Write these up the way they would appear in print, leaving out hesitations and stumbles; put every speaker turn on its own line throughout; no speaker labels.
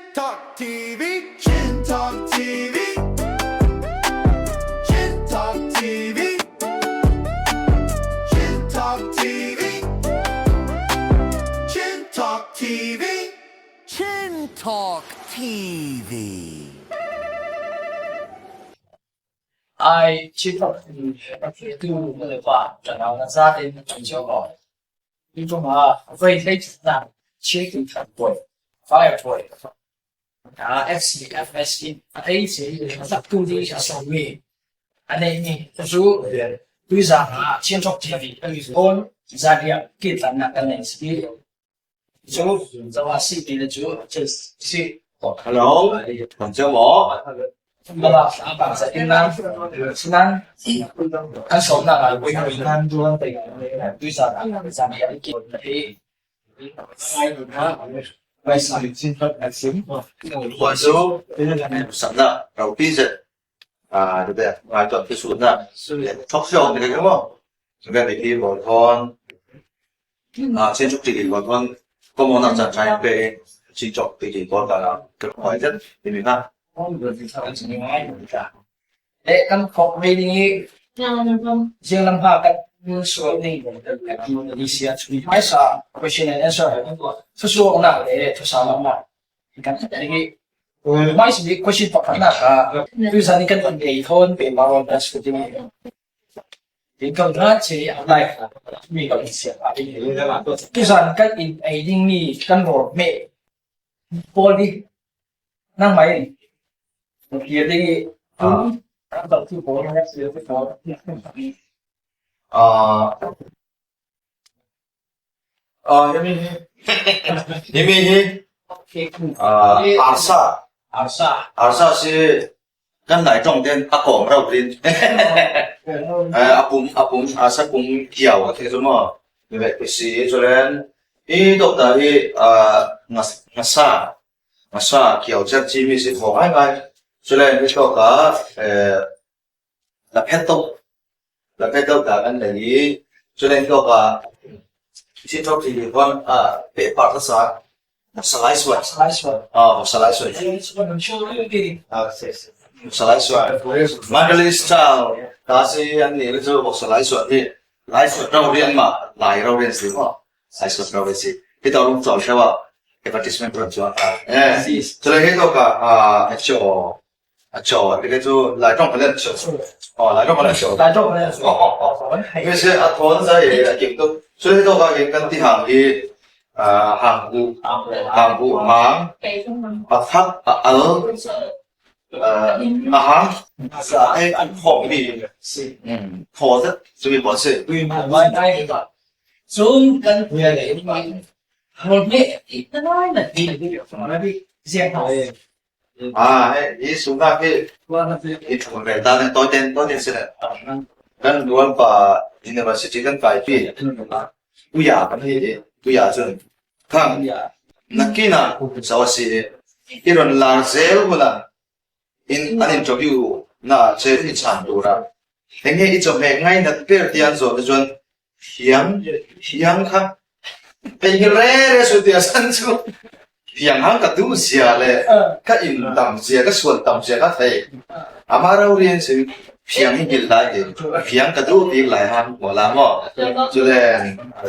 Chintalk TV, Chintalk TV, Chintalk TV, Chintalk TV, Chintalk TV, Chintalk TV.
Ai Chintalk TV tu nu le pa ṭanau na zaten na ṭan cio ko. Tukum ah voi hleithumnak Chin Puai Fire Puai FCFS in a ei a saktu ding a sawmmi a neihmi cu tuizang ah Chinchok TV phone zanriah kiltlannak kan nei si. Cu zawa si ti le cu si.
Hello, kan ceu maw?
Kan sawmnak ah
Tuan cu saknak ropi zet ngai tuan ti sunnak thok siong ti ka maw? Ve ti bawl thon Chinchuk ti bawl thon common ah chan chai pe chinchok ti ti bawl ka ka khoi zet ti mi na.
Eh kan khok ve ding i Zianglam ha kan sual ning Indonesia chui hmaisa question and answer thusuaknak le thusalamnak kan ding i hmaisa bik question pakhatnak ah tuzan in kan on ei thawn pe maron kan su ding i kan hna che lai mi kan sia tuzan kan in ei ding mi kan rawt me pawl hi nang mai kir ding i
Himi hi himi hi arsa
arsa
arsa si kan lai tong ten a kong rau rin a pum a pum arsa pum kiau a the chu mo ve si chulen hi doctor hi ngasa ngasa kiau cher chi mi si tho ngai ngai chulen hi to ka laphet laphet ta kan nei i culen tawk ah Chinchok ti hon pehpar hmasa salai suai
salai suai
salai suai salai suai Mandalay style ta si an ni cu salai suai hi lai suai ro rian ma lai ro rian si mo lai suai ro rian si hi to lung chaw shewa advertisement ron chuan eh chule hi to ka a cho A chaw ti cu Lai ṭong kan chaw. Aw Lai ṭong kan chaw.
Lai ṭong kan chaw.
Mi si a thawn zai i a kim tuk. Cu hi tawk ah hin kan ti hang hi hang bu hang bu hang a thak a al a hang ai an khawh mi thaw zet cu mi pawl si.
Cun kan Hmurhmeh ti na na ti ziang
Hi sungah hi i ṭhum ve ta ning tawiten tawiten si le kan rualpa university kan kaipi uya kan hi i uya cun khang nakin ah zo a si i i ron lar zel hun ah in an interview na che i chan tur ah enge i chawhmeh ngai nat ber ti an zawh te cun Hiang hiang kha hei hi re re su tia san cu hiang hang ka duh zia le ka in tam zia ka sual tam zia ka thei ama ro rian si phiang hi hil lai ti phiang ka duh bik lai han mo la mo cu le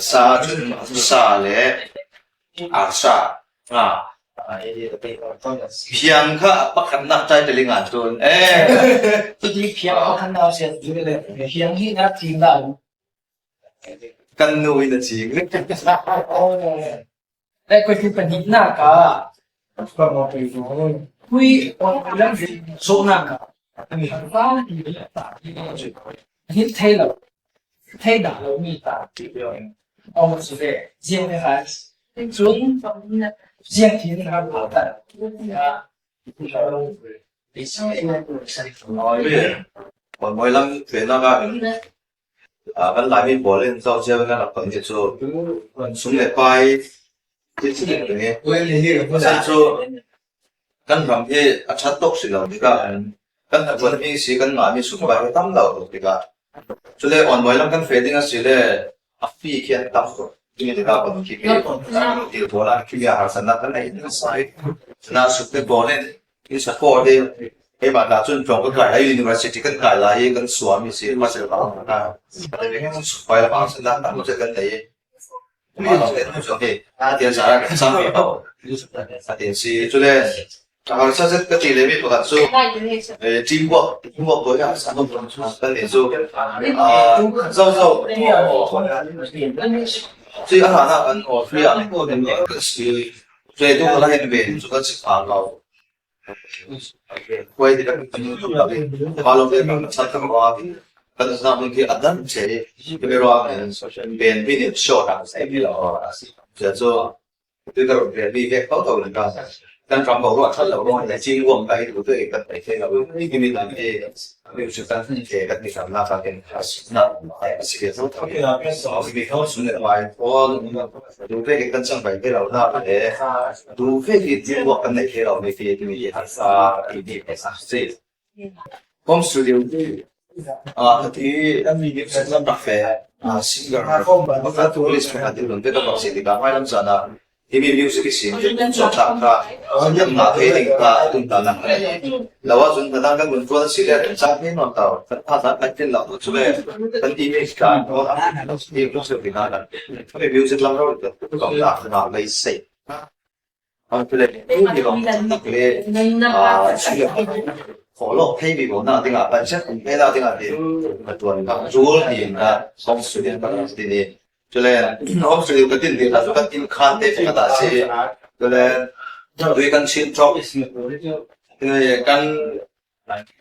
sa cun sa le arsa nga phiang kha pakhatnak title ah cun eh
Cuti phiang pakhatnak si phiang hi na thim la
Kan nu in a cing.
Le question pahnihnak ah hui zawhnak ah hin thei lo thei dah lomi ta aw si ve ziang ne hai cun ziang thin ha ta
Mawi lam venak ah kan Laimi pawl in zohcia kan rak ton hi cu sum le pai Chan cu kan ram hi a ṭhat tuk si lo tikah kan hnaṭuanmi si kan ngahmi sum pai hi tam lo tuk tikah cule onmawi lam kan fe ding a si le a fee khi an tam tuk. University kan kai lai i kan suami si Harsa zet ka ti lemi pakhat cu teamwork teamwork bawi ah kan nih cu zozo cu a hlan ah kan free ah si tu la hen ve cu kan si pha lo khuai ti kan pa lo ve kan chan kan wa kan na mun khi adan che ben bi nih short ah sai bi lo cu Kan ram boruak ṭhat lo ruang le cinguam ka hi duh tu kan thei thei lo. Himi lam hi kan ni hramnak ah hin a si ve tho. Duh ve kan cang bai thei lo na le duh ve hi teamwork kan nei thei lo mi ti timi hi harsa ti mi a si. Home studio hi lam rak fe singer pakhat police pakhat in lun te ka si tikah hmailam caan ah himi music i sim cawtlak kha yan nga thei ding kha tum ta nak lo ahcun na kan mun tuan si le caan he non tau kan pha kan tin lo chu le kan image ka ni ko se ding ah music lam ro ko ta na lei sei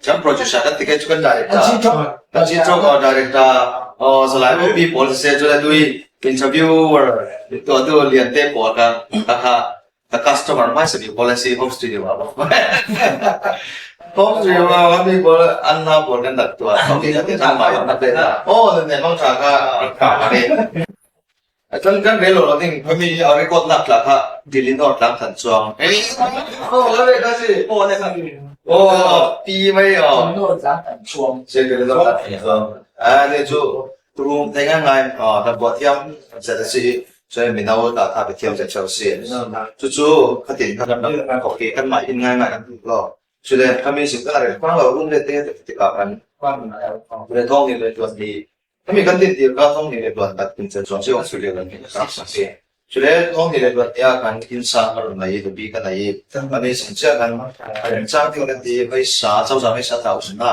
Kan producer kan ti kai cu kan director. Kan chin chok director Salai Obi pawl siseh cu le tui interviewer tuahtu lian te pawl ka ka ka customer hmaisa bik pawl an si home studio ah. Home studio ah mi pawl an hla pawl kan rak tuah. Okay, kan ti mai Oh, nan ne mang tha ka ka ka Cun kan rel lo ding mi a record nak tla kha Dilinor tlang than chuang. Oh, pi mai oh.
Dilinor tlang than chuang.
Se Dilinor tlang than chuang. A ne cu turum thei ngai ngai oh kan buat thiam set a si. Cun mino ta tha thiam set cheu si. Cucu khatin kan kan okay kan mah in ngai ngai kan duh lo. Cule kami sin kan rel pang lo rum le te tikah kan le thong ni le tuan ni Himi kan din dir ka thong ni le tuan tat kin chan chuang si ong studio kan kin sak sak si. Cule thong ni le tuan tia kan kin sa ka run lai tu bi kan ai ani sing chia kan an chang ti kan ti mai sa chau za mai sa ta usun na.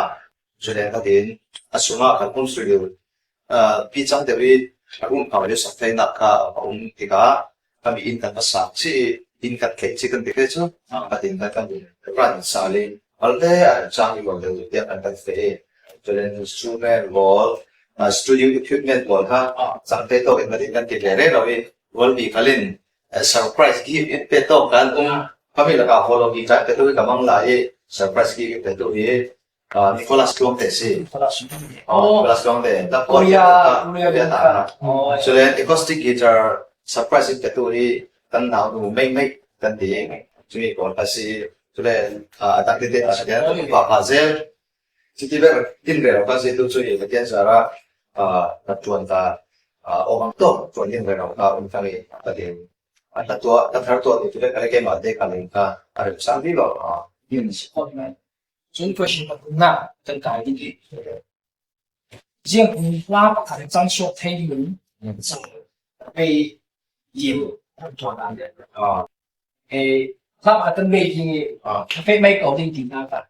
Cule ka din asuma kan home studio pi chang te wi rum ka le sak thai nak ka um tika kami in kan sa chi in kat thei chi kan ti ke chu ka tin ka kan ran sa le al le an chang i lo le te kan kan fe cun instrument pawl studio equipment pawl kha cangte tawk in kan ti ve re lo i rualpi khal in surprise gift in pe tawk kan um kami lakah follow mi kan pe tu ka mang la i surprise gift in pe tu hi Nicholas Tluangte si. Nicholas Tluangte.
Korea Korea
ta. Cun acoustic guitar surprise in pe tu hi kan nau nu mei mei kan ti cumi pawl kha si cule a dang tete a si pa pa zel Chiti ber tin ve lo kan si tu cu i Pathian zarah na ṭuan ta awm tuk ṭuan ding ve lo kha um cang i ka din. Na tuah na thar tuah ni tu le keimah te ka ling kha a rem sang dih lo.
Cun question pathumnak kan kai ding i ziang hla pakhat cang suak thei ding in pei yim tuan an hla pakhat kan bei hi fe mei ko ding ti na ka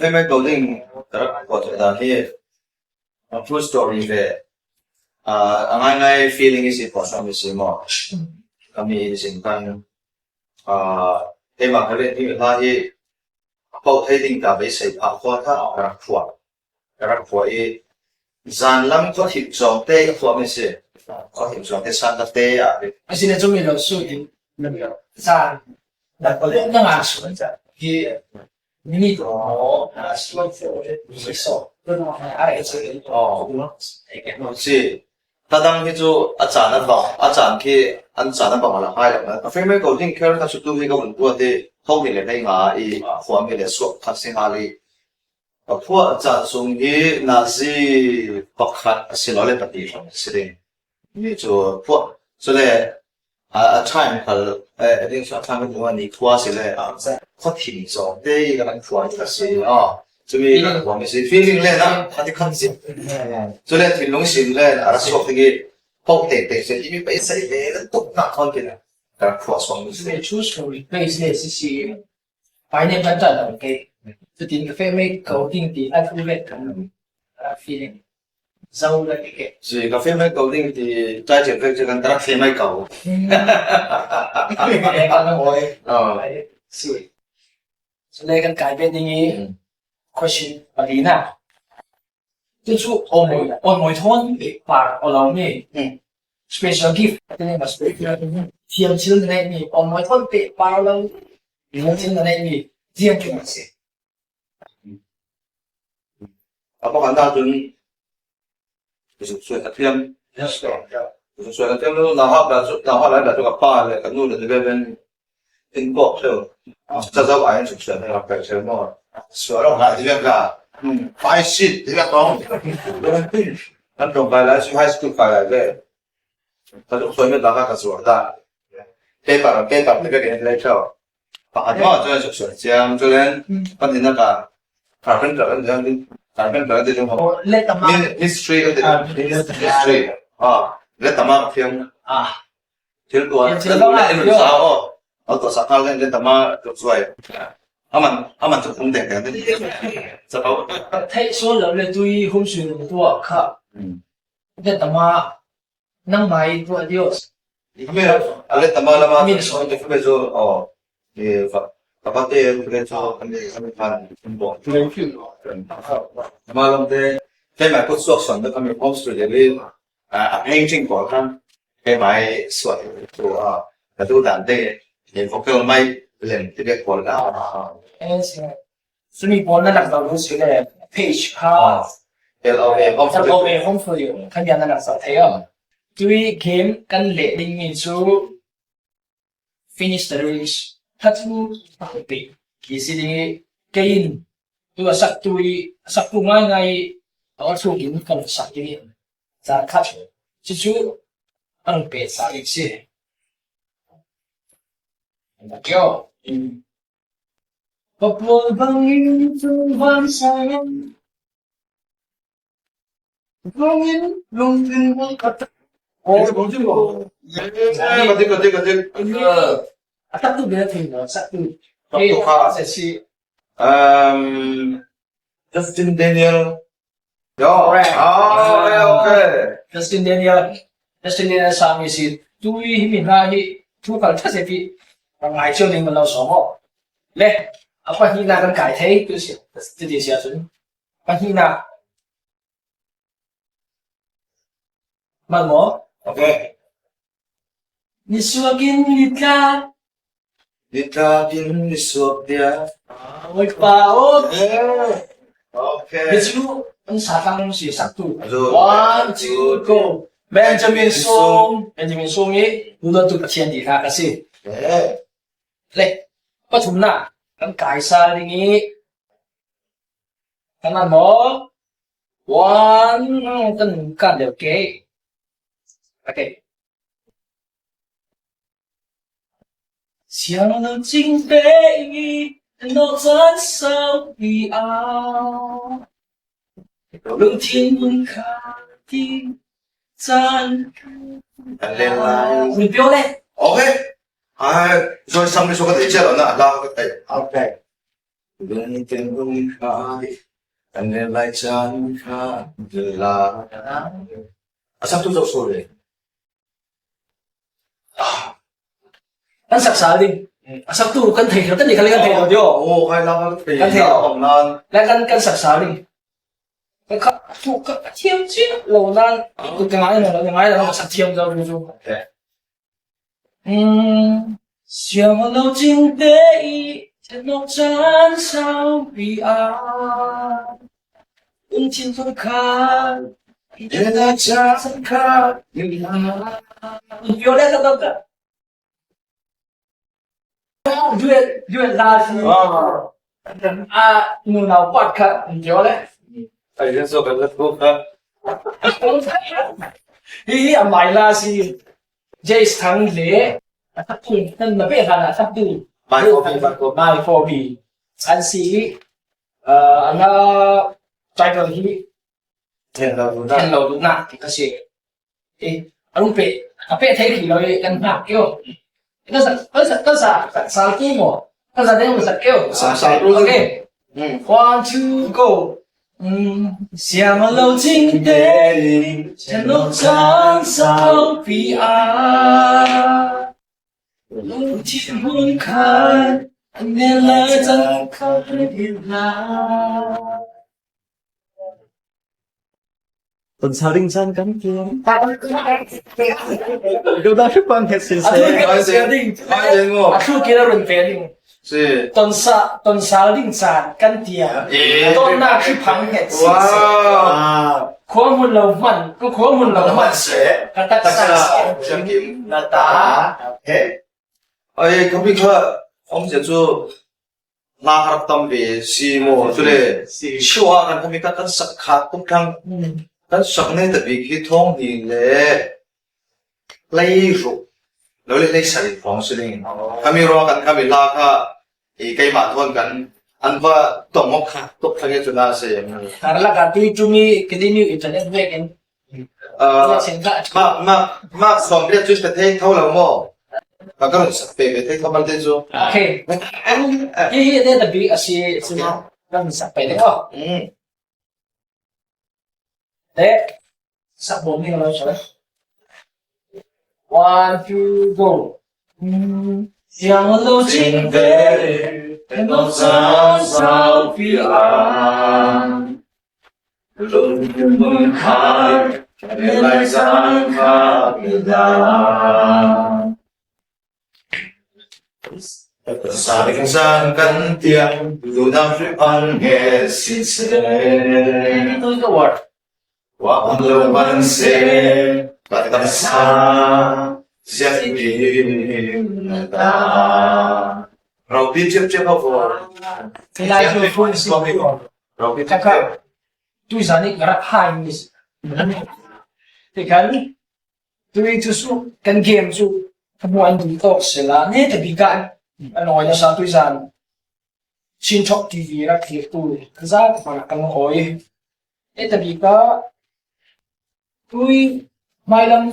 Famous building ka rak tuah dan hi true story ve a ngaingai feeling i si pawh mi si maw kami zing kan keimah ka rian timi hla hi paoh thei ding ka beisei phah khua kha ka rak phuah. Ka rak phuah i zanlam khuahhim cawng te ka phuahmi a si. Khuahhim cawng te san te ah.
Asine cu mi lo su in zan na nga su hi mini to
Si. Hla dang hi chu a chan a bang, a chan khi an chan a bang a la ngai lo mai. Ka fimei ko ding kher kha chu tu hi ka vun buat i tho mi le hlei nga i khua mi le suak khat si hnga li. Ka phuah caan chung hi nazi pakhat a si lo le pahnih hrawng a si ding. Mi cu phuah cu le a time khal a ding cu a time kan ni khua si le khuathim zawng te i kan phuah a si. Cumi kan huam si. Feeling le na khati khan si. Cu le thinlung sim le a rak chuak ding i poh te te se imi pe sai le tuk nak thon kin kan phuah song mi si.
Choose to replace le si si Pine kan ṭah lo ke. Cutin ka feh mei ko ding ti a thu ve kan feeling. Zo le ke.
Si ka feh mei ko ding ti tai chen fek kan tarak feh mei ko.
Kan oi. Si. Sule kan kai ve ding i question palina. Cucu aw mawi thawn par aw lomi special gift thiamthil na ngeihmi aw mawi thawn peh par lo thil na ngeihmi tiang a si.
A pakhat ahcun sual a thiam. Sual a thiam lu na ha na ha lai cu ka pa le ka nu le te in kawk theu. Cazau ai in sual na rak pe theu maw. Sual ong ha ti ka. Five seat ti ka tong. Kan tong kai lai su high school kai lai ve. Ka luk sual me da ka sual da. Paper paper te ka ke lai theu. Pakhat ma chuan suk sual chiang chuan kan in ka carpenter kan ti carpenter kan ti chung mystery kan ti mystery ah le tama phiang thil tuah le in sa o o to sa khal le tama tuk suai aman aman chu phung dek dek sa pau
thei sual lo le tui hum suin tua kha le tama nang mai tua dios
Ale tama lama min so te khe zo o e fa te khe cho kan kan phan bo tama lam te te mai put suak son da kami home studio le a painting ko khan ke mai suat tu a ka tu dan te he vocal mai lem te be ko la.
Sumi pawl na lak lo si le page kha
LOA home studio.
LOA home studio khan yan na lak sa thei am. Tui game kan leh ding mi cu finish the race thathu pe ki si ding i kein tu a sak tu i a sak tu ngai ngai a chung in kan sak ding i za khat cucu an pe sa si. Kyo. Papual bangin cung vansang bangin lungthin ka A tak tu bia thei na sak tu.
Tak tu kha.
Si.
Justin Daniel. Yo. Ah, okay.
Justin Daniel. Justin Daniel sang si tu hi mi hna hi thu kal tha se pi ngai cio ding man lo song ho. Le a pahnihnak kan kai thei tu si ti si ahcun pahnihnak mal maw?
Okay.
Ni suak in ni tla.
Ni tla in ni suak dia.
Bawipa o.
Okay.
Ni cu an sa tlang si sak tu. One, two, go. Benjamin Sung, Benjamin Sung i tu Pathian ti hla ka si. Le pathumnak kan kai sal ding i kan an maw? One kan kan deuh ke. Okay. Siang lo cing te i no caan saupi ah lungthin kha ti caan
Kan len lai.
Min pio le.
Okay. Ai, zoi sam ni so ka thei chia lo na la ka thei.
Okay.
Lungtin kai kan len lai caan kha la. A sak tu zo sorry.
Kan sak sal ding. A sak tu kan thei kan kan kan thei lo dio.
Oh, kai la
kan thei lo.
Nan.
Le kan kan sak sal ding. Ka tu ka thiam chi lo nan ka ngai lo ngai lo sak thiam zo ju.
Okay.
Siang lo cing te i thenok caan saupi ah lungthin thong khan. Hihi a mai la si Jace Thang le a thaktu nan na pe hlan ah thaktu Mai Fobi an si i ana title hi
Then lo duhnak.
Then lo duhnak ti kha si. I a pe a pe thei khi lo i kan hngak kio. Kan sa kan sa kan sa sal ki mo. Kan sa deng sa kio.
Sa sa
Okay. One two go. Siang lo ching te chen lo chan sao pi a. Lungthin hmun khan ne le cang kha hna.
Tonsa ding caan kan kiang. Goda hripan het sin se.
A thu kira run pe ding. Tonsa tonsal ding caan kan tia. Tonnak hri phang het sin se. Khua hmun lo hman, ku khua hmun lo hman
se.
Ka taksa
na ta. Ai kami kha om je chu Hla ka rak tam ve si maw cule sure kan kami ka kan sak kha tuk thang kan sak ne ta bik hi thawng ni le leiruk lo le lei sarih thawng si ding kami ro kan kami hla kha i keimah thawn kan an va tong ok kha tuk thang e cuna si.
Karlak ah tui tumi continue internet vek in
Mah mah mah sawm riat cu ka thei kho lo maw? Ka ka run sak pe ve thei kho bal te cu.
Okay. Hi hi te bi a si kan sak pe le ko. Te sak bom ni lo so. One two go. Siang lo ching ve no san sao pi an. Lungmun khar lai zang kha
Sa zang kan tiang duhnak hrip an nge si seh. Wa um lo man se patamsa ziat mi ta. Raupi ciap ciap ho.
Lai cu phun si. Khakha tuizan i ka rak hai mi si. Tikhan tui cu su kan game cu ka an duh tawk sila ne te bik ah an oi nasa tuizan Chinchok TV rak thlir tu za ka kan oi. E te bik ah tui hmailam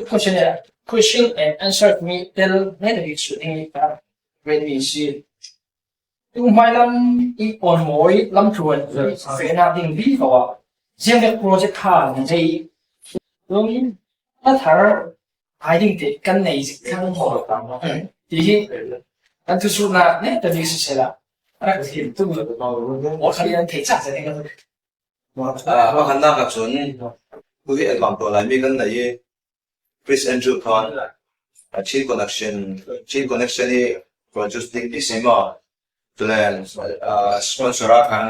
question question and answer mi tel ne te bik su ding ka ren mi si. Tu hmailam i awnmawi lamtluan fehnak ding bi ko ah ziangdek project kha nan zei lung a thar ai ding te kan nei zik thang mo ti hi kan tu sunak ne ta ni si sela rak thim tu o khali an thei cha cha ne
Ah kan nak ahcun tu hi advang to lai mi kan nei i Chris Andrew khan Chin Connection Chin Connection i produce ding ti si maw cule sponsor ah khan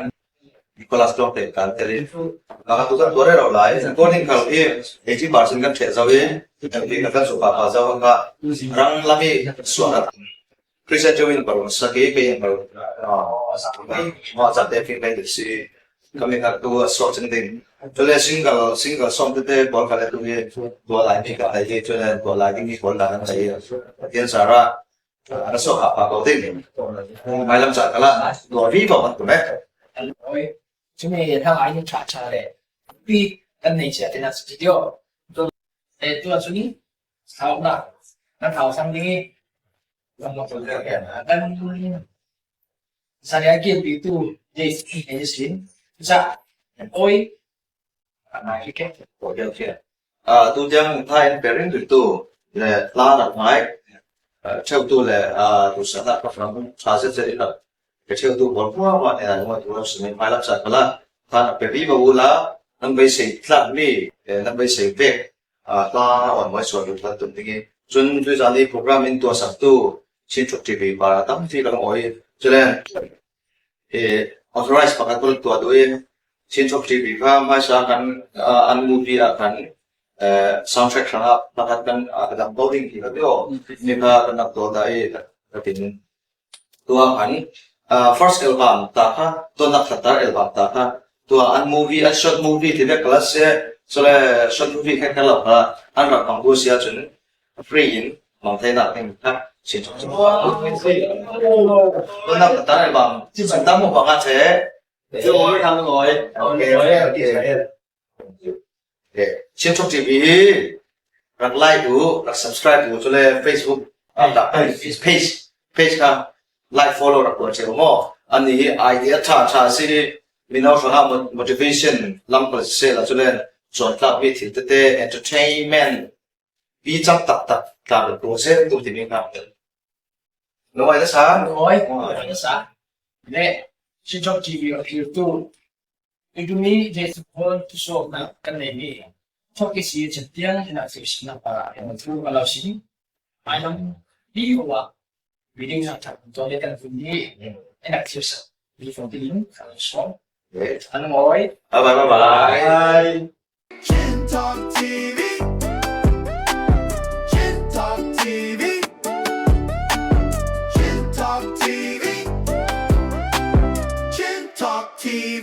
Nicholas Tluangte kan tel i tu kan tuar rero lai recording khal i 80% kan ṭheh zau i kan su pa pa zau kha rang lam i suah Chris Andrew in barun sak i kei in barun mah ca te fi kai si kami kha tu a suak ching ding cule single single song tete bol ka le tu hi tua lai mi ka ai hi cule tua lai ding hi bol la kan ai Pathian sara ana so ha pa ko ding mai lam cha kala tua vi ba ban tu me.
Cumi thang ai ni cha cha le pi kan nei chia te na studio to e tu chuni thau na na thau sang ding kan Zan kil pitu za oi
Tu tiang tha in perin tu le la rak ngai cheu tu le tu sa na ka ram tha se se ila ke cheu tu bol kwa wa ne na tu ram smi mai lap sa kala tha na peri ba ula nan bai sei tla mi nan bai sei vek hla on moi suan lut tum ding i cun tuizan i program in tuah saktu Chinchuk TV para tampi kan oi. Culen i authorized pakhat kun tuah duh i Chin Talk TV kha hmaisa kan an movie ah khan soundtrack hrangah pakhat kan a dang ko ding ti kha tio mi kha kan rak tuah ta i ka tin tua khan first album ta kha tuanak thatar album ta kha tua an movie an short movie ti vek kala se chole short movie kha kala kha an rak bang bu sia chun free in mang thei nak ding kha Chin Talk TV tuanak thatar album sun tam mo panga che. Okay, okay. Chin Talk TV hi rak like u, rak subscribe u, cule Facebook page page kha like follow rak tuah cio maw. Ani hi idea tha tha si mino hrangah motivation lam se la cule cawntlak mi thil tete entertainment bi cang taktak tla tu se tu timi kha. Noi na sa?
Noi, na sa. Le Chin Talk TV a thirtu Idumi Jesuh thusawmnak kan neimi thawk i si chatiang ina sinak para thu alo si hmailam hi wa meeting ha that to le kan vun hi enak thil sa mi fong tin kan som an ngoi.
Bye bye bye bye.
Chin Talk TV. Chin Talk TV. Chin Talk TV. Chin Talk TV.